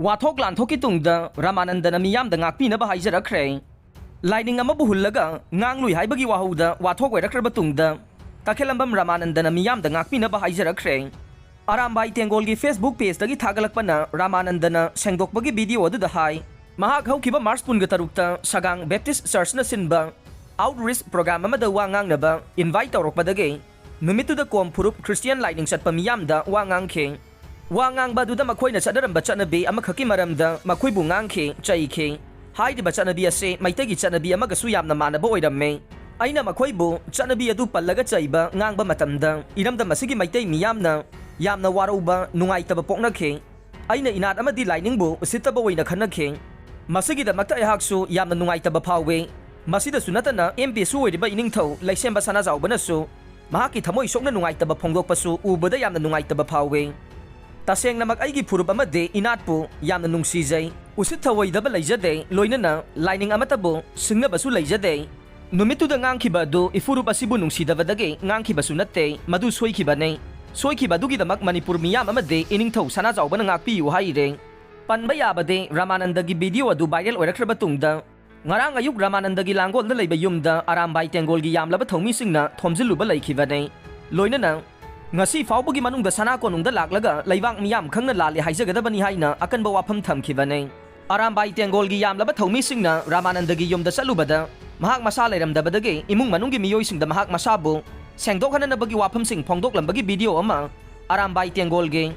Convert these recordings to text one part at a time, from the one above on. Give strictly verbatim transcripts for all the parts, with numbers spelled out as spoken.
ꯋꯥꯊꯣꯛ ꯂꯥꯟꯊꯣꯛꯀꯤ ꯇꯨꯡꯗ ꯔꯥꯃꯥꯅꯟꯗꯅ ꯃꯤꯌꯥꯝꯗ ꯉꯥꯛꯄꯤꯅꯕ ꯍꯥꯏꯖꯔꯛꯈ꯭ꯔꯦ꯫ ꯂꯥꯏꯅꯤꯡ ꯑꯃꯕꯨ ꯍꯨꯜꯂꯒ ꯉꯥꯡꯂꯨꯏ ꯍꯥꯏꯕꯒꯤ ꯋꯥꯍꯧꯗ ꯋꯥꯊꯣꯛ ꯑꯣꯏꯔꯛꯈ꯭ꯔꯕ ꯇꯨꯡꯗ ꯇꯈꯦꯂꯝꯕꯝ ꯔꯥꯃꯥꯅꯟꯗꯅ ꯃꯤꯌꯥꯝꯗ ꯉꯥꯛꯄꯤꯅꯕ ꯍꯥꯏꯖꯔꯛꯈ꯭ꯔꯦ꯫ ꯑꯔꯥꯝꯕꯥꯏ ꯇꯦꯡꯒꯣꯜꯒꯤ Facebook pageꯇꯒꯤ ꯊꯥꯒꯠꯂꯛꯄꯅ ꯔꯥꯃꯥꯅꯟꯗꯅ ꯁꯦꯡꯗꯣꯛꯄꯒꯤ video ꯑꯗꯨꯗ ꯍꯥꯏ, ꯃꯍꯥꯛ ꯍꯧꯈꯤꯕ March ꯀꯨꯟꯒ ꯇꯔꯨꯛꯇ ꯁꯒꯥꯡ Baptist Churchꯅ ꯁꯤꯟꯕ outreach program ꯑꯃꯗ ꯋꯥ ꯉꯥꯡꯅꯕ invite ꯇꯧꯔꯛꯄꯗꯒꯤ ꯅꯨꯃꯤꯠꯇꯨꯗ ꯀꯣꯝ ꯐꯨꯔꯨꯞ Christian ꯂꯥꯏꯅꯤꯡ ꯆꯠꯄ ꯃꯤꯌꯥꯝꯗ ꯋꯥ ꯉꯥꯡꯈꯤ꯫ ꯋꯥ ꯉꯥꯡꯕ ꯑꯗꯨꯗ ꯃꯈꯣꯏꯅ ꯆꯠꯅꯔꯝꯕ ꯆꯠꯅꯕꯤ ꯑꯃꯈꯛꯀꯤ ꯃꯔꯝꯗ ꯃꯈꯣꯏꯕꯨ ꯉꯥꯡꯈꯤ, ꯆꯩꯈꯤ꯫ ꯍꯥꯏꯔꯤꯕ ꯆꯠꯅꯕꯤ ꯑꯁꯤ ꯃꯩꯇꯩꯒꯤ ꯆꯠꯅꯕꯤ ꯑꯃꯒꯁꯨ ꯌꯥꯝꯅ ꯃꯥꯟꯅꯕ ꯑꯣꯏꯔꯝꯃꯤ꯫ ꯑꯩꯅ ꯃꯈꯣꯏꯕꯨ ꯆꯠꯅꯕꯤ ꯑꯗꯨ ꯄꯜꯂꯒ ꯆꯩꯕ ꯉꯥꯡꯕ ꯃꯇꯝꯗ ꯏꯔꯝꯗꯝ ꯑꯁꯤꯒꯤ ꯃꯩꯇꯩ ꯃꯤꯌꯥꯝꯅ ꯌꯥꯝꯅ ꯋꯥꯔꯧꯕ, ꯅꯨꯡꯉꯥꯏꯇꯕ ꯄꯣꯛꯅꯈꯤ꯫ ꯑꯩꯅ ꯏꯅꯥꯠ ꯑꯃꯗꯤ ꯂꯥꯏꯅꯤꯡꯕꯨ ꯎꯁꯤꯠꯇꯕ ꯑꯣꯏꯅ ꯈꯟꯅꯈꯤ꯫ ꯃꯁꯤꯒꯤꯗꯃꯛꯇ ꯑꯩꯍꯥꯛꯁꯨ ꯌꯥꯝꯅ ꯅꯨꯡꯉꯥꯏꯇꯕ ꯐꯥꯎꯏ꯫ ꯃꯁꯤꯗꯁꯨ ꯅꯠꯇꯅ M P ꯁꯨ ꯑꯣꯏꯔꯤꯕ ꯏꯅꯤꯡꯊꯧ ꯂꯩꯁꯦꯝꯕ ꯁꯅꯥꯖꯥꯎꯕꯅꯁꯨ ꯃꯍꯥꯛꯀꯤ ꯊꯃꯣꯏ ꯁꯣꯛꯅ ꯅꯨꯡꯉꯥꯏꯇꯕ ꯐꯣꯡꯗꯣꯛꯄꯁꯨ ꯎꯕꯗ ꯌꯥꯝꯅ ꯅꯨꯡꯉꯥꯏꯇꯕ ꯐꯥꯎꯏ꯫ ꯇꯁꯦꯡꯅꯃꯛ ꯑꯩꯒꯤ ꯐꯨꯔꯨꯞ ꯑꯃꯗꯤ ꯏꯅꯥꯠꯄꯨ ꯌꯥꯝꯅ ꯅꯨꯡꯁꯤꯖꯩ꯫ ꯎꯁꯤꯠ ꯊꯑꯣꯏꯗꯕ ꯂꯩꯖꯗꯦ, ꯂꯣꯏꯅꯅ ꯂꯥꯏꯅꯤꯡ ꯑꯃꯠꯇꯕꯨ ꯁꯤꯡꯅꯕꯁꯨ ꯂꯩꯖꯗꯦ꯫ ꯅꯨꯃꯤꯠꯇꯨꯗ ꯉꯥꯡꯈꯤꯕ ꯑꯗꯨ ꯏꯐꯨꯔꯨꯞ ꯑꯁꯤꯕꯨ ꯅꯨꯡꯁꯤꯗꯕꯗꯒꯤ ꯉꯥꯡꯈꯤꯕꯁꯨ ꯅꯠꯇꯦ, ꯃꯗꯨ ꯁꯣꯏꯈꯤꯕꯅꯤ꯫ ꯁꯣꯏꯈꯤꯕ ꯑꯗꯨꯒꯤꯗꯃꯛ ꯃꯅꯤꯄꯨꯔ ꯃꯤꯌꯥꯝ ꯑꯃꯗꯤ ꯏꯅꯤꯡꯊꯧ ꯁꯅꯥꯖꯥꯎꯕꯅ ꯉꯥꯛꯄꯤꯌꯨ ꯍꯥꯏꯔꯦ꯫ ꯄꯟꯕ ꯌꯥꯕꯗꯤ, ꯔꯥꯃꯥꯅꯟꯗꯒꯤ video ꯑꯗꯨ viral ꯑꯣꯏꯔꯛꯈ꯭ꯔꯕ ꯇꯨꯡꯗ, ꯉꯔꯥꯡ ꯑꯌꯨꯛ ꯔꯥꯃꯥꯅꯟꯗꯒꯤ ꯂꯥꯡꯒꯣꯜꯗ ꯂꯩꯕ ꯌꯨꯝꯗ ꯑꯔꯥꯝꯕꯥꯏ ꯇꯦꯡꯒꯣꯜꯒꯤ ꯌꯥꯝꯂꯕ ꯊꯧꯃꯤꯁꯤꯡꯅ ꯊꯣꯝꯖꯤꯜꯂꯨꯕ ꯂꯩꯈꯤꯕꯅꯤ꯫ ꯂꯣꯏꯅꯅ ꯉꯁꯤ ꯐꯥꯎꯕꯒꯤ ꯃꯅꯨꯡꯗ ꯁꯅꯥ ꯀꯣꯅꯨꯡꯗ ꯂꯥꯛꯂꯒ ꯂꯩꯕꯥꯛ ꯃꯤꯌꯥꯝ ꯈꯪꯅ ꯂꯥꯜꯂꯦ ꯍꯥꯏꯖꯒꯗꯕꯅꯤ ꯍꯥꯏꯅ ꯑꯀꯟꯕ ꯋꯥꯐꯝ ꯊꯝꯈꯤꯕꯅꯤ꯫ ꯑꯔꯥꯝꯕꯥꯏ ꯇꯦꯡꯒꯣꯜꯒꯤ ꯌꯥꯝꯂꯕ ꯊꯧꯃꯤꯁꯤꯡꯅ ꯔꯥꯃꯥꯅꯟꯗꯒꯤ ꯌꯨꯝꯗ ꯆꯠꯂꯨꯕꯗ ꯃꯍꯥꯛ ꯃꯁꯥ ꯂꯩꯔꯝꯗꯕꯗꯒꯤ ꯏꯃꯨꯡ ꯃꯅꯨꯡꯒꯤ ꯃꯤꯑꯣꯏꯁꯤꯡꯗ ꯃꯍꯥꯛ ꯃꯁꯥꯕꯨ ꯁꯦꯡꯗꯣꯛꯍꯟꯅꯅꯕꯒꯤ ꯋꯥꯐꯝꯁꯤꯡ ꯐꯣꯡꯗꯣꯛꯂꯝꯕꯒꯤ video ꯑꯃ ꯑꯔꯥꯝꯕꯥꯏ ꯇꯦꯡꯒꯣꯜꯒꯤ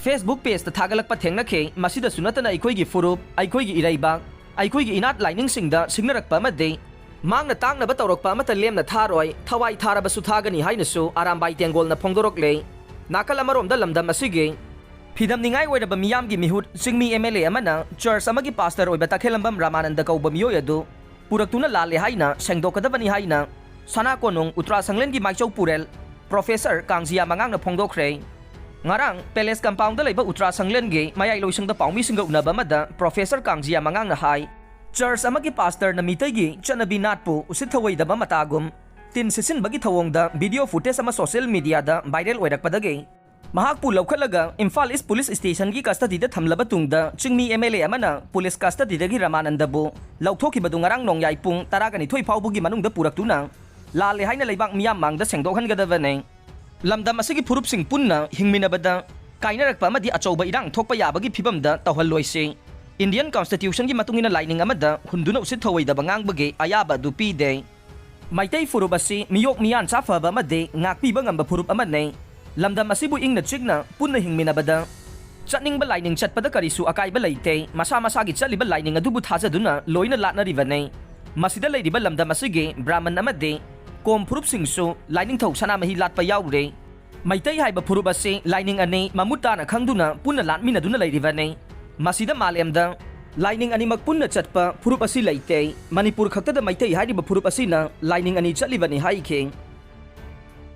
Facebook pageꯇ ꯊꯥꯒꯠꯂꯛꯄ ꯊꯦꯡꯅꯈꯤ꯫ ꯃꯁꯤꯗꯁꯨ ꯅꯠꯇꯅ ꯑꯩꯈꯣꯏꯒꯤ ꯐꯨꯔꯨꯞ, ꯑꯩꯈꯣꯏꯒꯤ ꯏꯔꯩꯕꯥꯛ, ꯑꯩꯈꯣꯏꯒꯤ ꯏꯅꯥꯠ ꯂꯥꯏꯅꯤꯡꯁꯤꯡꯗ ꯁꯤꯡꯅꯔꯛꯄ ꯑꯃꯗꯤ ꯃꯥꯡꯅ ꯇꯥꯛꯅꯕ ꯇꯧꯔꯛꯄ ꯑꯃꯠꯇ ꯂꯦꯝꯅ ꯊꯥꯔꯣꯏ, ꯊꯋꯥꯏ ꯊꯥꯔꯕꯁꯨ ꯊꯥꯒꯅꯤ ꯍꯥꯏꯅꯁꯨ ꯑꯔꯥꯝꯕꯥꯏ ꯇꯦꯡꯒꯣꯜꯅ ꯐꯣꯡꯗꯣꯔꯛꯂꯦ꯫ ꯅꯥꯀꯜ ꯑꯃꯔꯣꯝꯗ ꯂꯝꯗꯝ ꯑꯁꯤꯒꯤ ꯐꯤꯗꯝꯅꯤꯡꯉꯥꯏ ꯑꯣꯏꯔꯕ ꯃꯤꯌꯥꯝꯒꯤ ꯃꯤꯍꯨꯠ ꯆꯤꯡꯃꯤ M L A ꯑꯃꯅ church ꯑꯃꯒꯤ pastor ꯑꯣꯏꯕ ꯇꯈꯦꯂꯝꯕꯝ ꯔꯥꯃꯥꯅꯟꯗ ꯀꯧꯕ ꯃꯤꯑꯣꯏ ꯑꯗꯨ ꯄꯨꯔꯛꯇꯨꯅ ꯂꯥꯜꯂꯦ ꯍꯥꯏꯅ ꯁꯦꯡꯗꯣꯛꯀꯗꯕꯅꯤ ꯍꯥꯏꯅ ꯁꯅꯥ ꯀꯣꯅꯨꯡ ꯎꯇ꯭ꯔꯥꯁꯪꯂꯦꯟꯒꯤ ꯃꯥꯏꯆꯧ ꯄꯨꯔꯦꯜ Professor ꯀꯥꯡꯖꯤꯌꯥ ꯃꯉꯥꯡꯅ ꯐꯣꯡꯗꯣꯛꯈ꯭ꯔꯦ꯫ ꯉꯔꯥꯡ palace compoundꯗ ꯂꯩꯕ ꯎꯇ꯭ꯔꯥꯁꯪꯂꯦꯟꯒꯤ ꯃꯌꯥꯏ ꯂꯣꯏꯁꯪꯗ ꯄꯥꯎꯃꯤꯁꯤꯡꯒ ꯎꯅꯕ ꯑꯃꯗ Professor ꯀꯥꯡꯖꯤꯌꯥ ꯃꯉꯥꯡꯅ ꯍꯥꯏ, church ꯑꯃꯒꯤ pastorꯅ ꯃꯤꯇꯩꯒꯤ ꯆꯠꯅꯕꯤ ꯅꯥꯠꯄꯨ ꯎꯁꯤꯠ ꯊꯑꯣꯏꯗꯕ ꯃꯇꯥꯒꯨꯝ ꯇꯤꯟ ꯁꯤꯠꯆꯤꯟꯕꯒꯤ ꯊꯧꯑꯣꯡꯗ video footage ꯑꯃ social mediaꯗ viral ꯑꯣꯏꯔꯛꯄꯗꯒꯤ ꯃꯍꯥꯛꯄꯨ ꯂꯧꯈꯠꯂꯒ ꯏꯝꯐꯥꯜ ꯏꯁ ꯄꯨꯂꯤꯁ ꯁ꯭ꯇꯦꯁꯟꯒꯤ ꯀꯁꯇꯗꯤꯗ ꯊꯝꯂꯕ ꯇꯨꯡꯗ, ꯆꯤꯡꯃꯤ ꯑꯦꯝ ꯑꯦꯜ ꯑꯦ ꯑꯃꯅ ꯄꯨꯂꯤꯁ ꯀꯁꯇꯗꯤꯗꯒꯤ ꯔꯥꯃꯥꯅꯟꯗꯕꯨ ꯂꯧꯊꯣꯛꯈꯤꯕꯗꯨ ꯉꯔꯥꯡ ꯅꯣꯡꯌꯥꯏ ꯄꯨꯡ ꯇꯔꯥꯒ ꯅꯤꯊꯣꯏ ꯐꯥꯎꯕꯒꯤ ꯃꯅꯨꯡꯗ ꯄꯨꯔꯛꯇꯨꯅ ꯂꯥꯜꯂꯦ ꯍꯥꯏꯅ ꯂꯩꯕꯥꯛ ꯃꯤꯌꯥꯝ ꯃꯥꯡꯗ ꯁꯦꯡꯗꯣꯛꯍꯟꯒꯗꯕꯅꯤ꯫ ꯂꯝꯗꯝ ꯑꯁꯤꯒꯤ ꯐꯨꯔꯨꯞꯁꯤꯡ ꯄꯨꯟꯅ ꯍꯤꯡꯃꯤꯟꯅꯕꯗ ꯀꯥꯏꯅꯔꯛꯄ ꯑꯃꯗꯤ ꯑꯆꯧꯕ ꯏꯔꯥꯡ ꯊꯣꯛꯄ ꯌꯥꯕꯒꯤ ꯐꯤꯕꯝꯗ ꯇꯧꯍꯜꯂꯣꯏꯁꯤ꯫ ꯏꯟꯗꯤꯌꯟ ꯀꯟꯁꯇꯤꯇ꯭ꯌꯨꯁꯟꯒꯤ ꯃꯇꯨꯡ ꯏꯟꯅ ꯂꯥꯏꯅꯤꯡ ꯑꯃꯗ ꯍꯨꯟꯗꯨꯅ ꯎꯁꯤꯠ ꯊꯧꯑꯣꯏꯗꯕ ꯉꯥꯡꯕꯒꯤ ꯑꯌꯥꯕ ꯑꯗꯨ ꯄꯤꯗꯦ꯫ ꯃꯩꯇꯩ ꯐꯨꯔꯨꯞ ꯑꯁꯤ ꯃꯤꯌꯣꯛ ꯃꯤꯌꯥꯟꯆꯥ ꯐꯕ ꯑꯃꯗꯤ ꯉꯥꯛꯄꯤꯕ ꯉꯝꯕ ꯐꯨꯔꯨꯞ ꯑꯃꯅꯤ꯫ ꯂꯝꯗꯝ ꯑꯁꯤꯕꯨ ꯏꯪꯅ ꯆꯤꯛꯅ ꯄꯨꯟꯅ ꯍꯤꯡꯃꯤꯟꯅꯕꯗ ꯆꯠꯅꯤꯡꯕ ꯂꯥꯏꯅꯤꯡ ꯆꯠꯄꯗ ꯀꯔꯤꯁꯨ ꯑꯀꯥꯏꯕ ꯂꯩꯇꯦ꯫ ꯃꯁꯥ ꯃꯁꯥꯒꯤ ꯆꯠꯂꯤꯕ ꯂꯥꯏꯅꯤꯡ ꯑꯗꯨꯕꯨ ꯊꯥꯖꯗꯨꯅ ꯂꯣꯏꯅ ꯂꯥꯠꯅꯔꯤꯕꯅꯤ꯫ ꯃꯁꯤꯗ ꯂꯩꯔꯤꯕ ꯂꯝꯗꯝ ꯑꯁꯤꯒꯤ ꯕ꯭ꯔꯥꯍꯃꯟ ꯑꯃꯗꯤ ꯀꯣꯝ ꯐꯨꯔꯨꯞꯁꯤꯡꯁꯨ ꯂꯥꯏꯅꯤꯡꯊꯧ ꯁꯅꯥꯃꯍꯤ ꯂꯥꯠꯄ ꯌꯥꯎꯔꯦ꯫ ꯃꯩꯇꯩ ꯍꯥꯏꯕ ꯐꯨꯔꯨꯞ ꯑꯁꯤ ꯂꯥꯏꯅꯤꯡ ꯑꯅꯤ ꯃꯃꯨꯠ ꯇꯥꯅ ꯈꯪꯗꯨꯅ ꯄꯨꯟꯅ ꯂꯥꯠꯃꯤꯟꯅꯗꯨꯅ ꯂꯩꯔꯤꯕꯅꯤ꯫ ꯃꯁꯤꯗ ꯃꯥꯂꯦꯝꯗ ꯂꯥꯏꯅꯤꯡ ꯑꯅꯤꯃꯛ ꯄꯨꯟꯅ ꯆꯠꯄ ꯐꯨꯔꯨꯞ ꯑꯁꯤ ꯂꯩꯇꯦ꯫ ꯃꯅꯤꯄꯨꯔ ꯈꯛꯇꯗ ꯃꯩꯇꯩ ꯍꯥꯏꯔꯤꯕ ꯐꯨꯔꯨꯞ ꯑꯁꯤꯅ ꯂꯥꯏꯅꯤꯡ ꯑꯅꯤ ꯆꯠꯂꯤꯕꯅꯤ ꯍꯥꯏꯈꯤ꯫